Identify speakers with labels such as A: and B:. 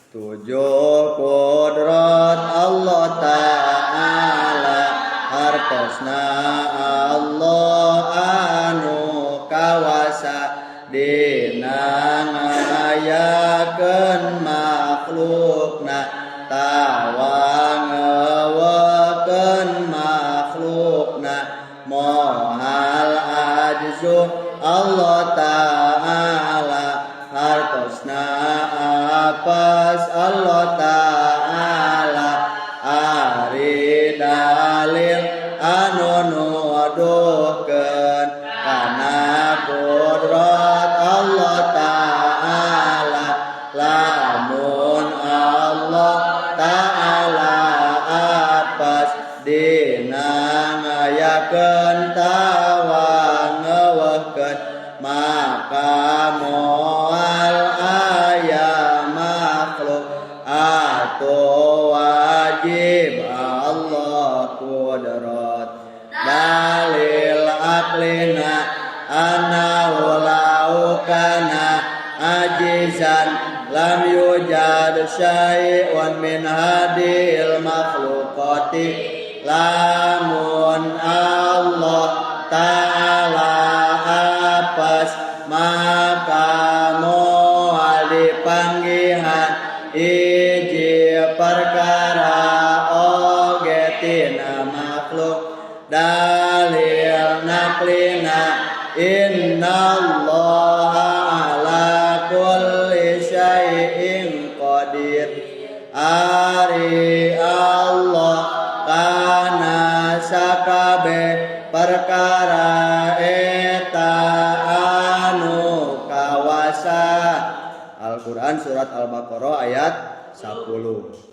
A: Tujuh, kudrat Allah Ta'ala, hartosna Allah anu kawasa dina ngayakeun makhlukna tawa ngeuweuhkeun makhlukna. Moal ajzu Allah Ta'ala, hartosna apes Allah Ta'ala. Ari dalil anu nuduhkeun kana kudrat Allah Ta'ala, lamun Allah Ta'ala apes dina ngayakeun tawa ngeuweuhkeun, maka moal aya makhluk atau wajib Allah kudrat. Dalil aklina annahu lau kana ajizan lam yujad syai'un min hadil makhluqati. Lamun Allah Ta'ala apes, maka moal dipanggihan hiji perkara oge tina makhluk. Dalil naklina innallaha ala kulli syai'in qadir. Ari Allah kana sakabeh perkara eta anu kawasa. Al-Quran Surat Al-Baqarah ayat 10.